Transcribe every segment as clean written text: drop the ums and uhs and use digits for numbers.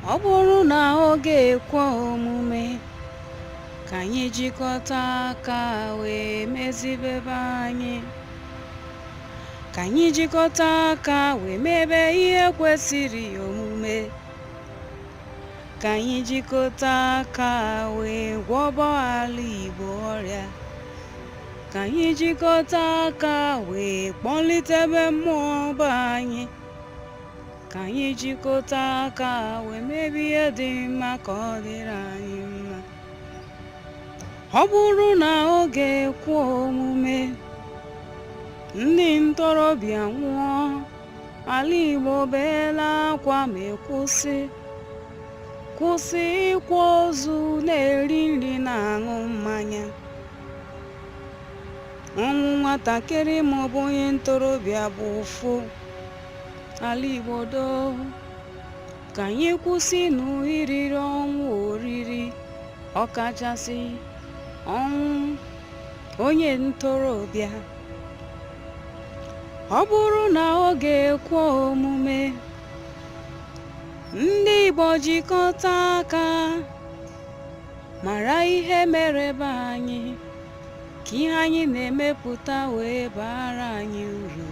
Ọ bụrụ na ọ ga-ekwe omume, ka anyị jikọta aka wee mezibe be anyị. Ka anyị jikọta aka wee mebe ihe kwesịrị omume. Ka anyị jikọta aka wee gwọbọ ala Igbo ọrịa. Ka anyị jikọta aka wee kpọlitebe mmụọ be anyị. Ka anyị jikọta aka wee mebe ihe dị mma ka ọ dịrị anyị mma. Ọ bụrụ na ọ ga-ekwe omume, ndị ntorobịa nwụọ, ala Igbo beela akwa ma kwụsị kwụsị ịkwa ozu, na-eri nri, na-aṅụ mmanya. Ọnwụ nwatakịrị maọbụ onye ntorobịa bụ ụfụ ala Igbo doo. Ka anyị kwụsịnụ iriri ọnwụ oriri, ọkachasị ọnwụ onye ntorobịa. Ọ bụrụ na ọ ga-ekwe omume, ndị Igbo jikọta aka mara ihe mere be anyị, ka ihe anyị na-emepụta wee bara anyị uru.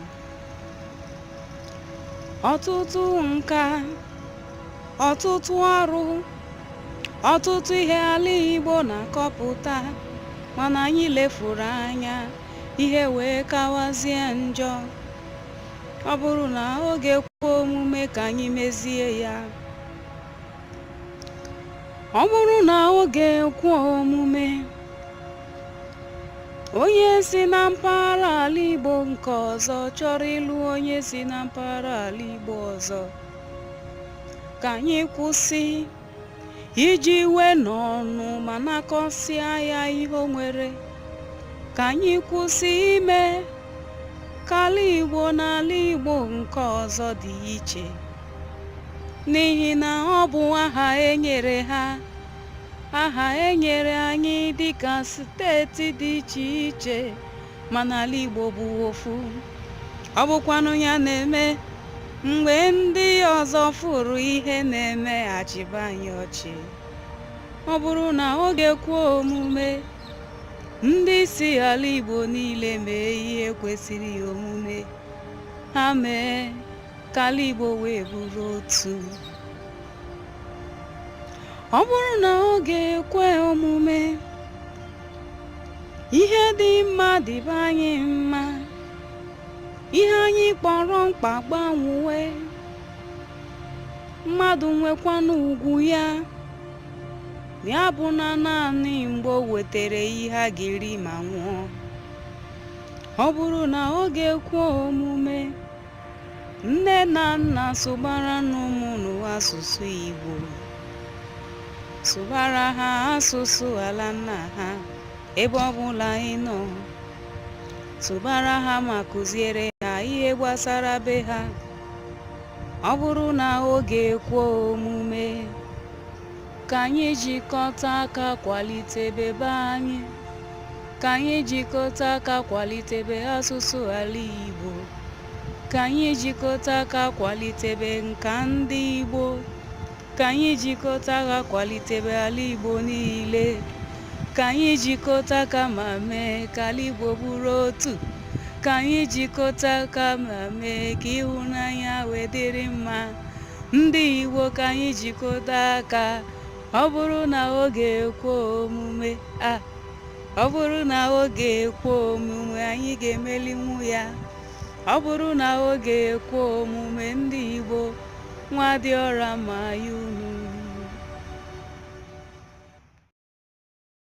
Ọtụtụ nka, ọtụtụ ọrụ, ọtụtụ ihe ala Igbo na-akọpụta, mana anyị lefuru anya, ihe wee kawazie njọ. Ọ bụrụ na ọ ga-ekwe omume, ka anyị mezie ya. Ọ bụrụ na ọ ga-ekwe omume, onye si na mpaghara ala Igbo nke ọzọ chọrọ ịlụ onye si na mpaghara ala Igbo ọzọ, ka anyị kwụsị iji iwe n'ọnụ ma nakọsịa ya ihe o nwere. Ka anyị kwụsị ime ka ala Igbo na ala Igbo nke ọzọ dị iche, n'ihi na ọ bụ aha e nyere ha, aha e nyere anyị dịka steeti dị iche iche, mana ala Igbo bụ ofu. Ọ bụkwanụ ya na-eme mgbe ndị ọzọ fụrụ ihe na-eme, achịba anyị ọchị. Ọ bụrụ na ọ ga-ekwe omume, ndị si ala Igbo niile mee ihe kwesịrị omume, ha mee ka ala Igbo wee bụrụ otu. Ọ bụrụ na ọ ga-ekwe omume, ihe dị mma dịbe anyị mma, ihe anyị kpọrọ mkpa gbanwuwe, mmadụ nwekwanụ ugwu ya, ya bụ na naanị mgbe o wetara ihe a ga-eri ma nwụọ. Ọ bụrụ na ọ ga-ekwe omume, nne na nna sụbara n'ụmụnụ asụsụ Igbo, sụbara ha asụsụ ala nna ha. Ebe ọbụla ị nọ, sụbara ha ma kụziere ha ihe gbasara be ha. Ọ bụrụ na ọ ga-ekwe omume, ka anyị jikọta aka kwalitebe be anyị. Ka anyị jikọta aka kwalitebe asụsụ ala Igbo. Ka anyị jikọta aka kwalitebe nka ndị Igbo. Ka anyị jikọta aka kwalitebe ala Igbo niile. Ka anyị jikọta aka ma mee ka ala Igbo bụrụ otu. Ka anyị jikọta aka ma mee ka ịhụnanya wee dịrị mma. Ndị Igbo, ka anyị jikọta aka. Ọ bụrụ na ọ ga-ekwe omume, a ọ bụrụ na ọ ga-ekwe omume, anyị ga-emelinwu ya. Ọ bụrụ na ọ ga-ekwe omume, ndị Igbo, nwa dị ọra ma ya unu.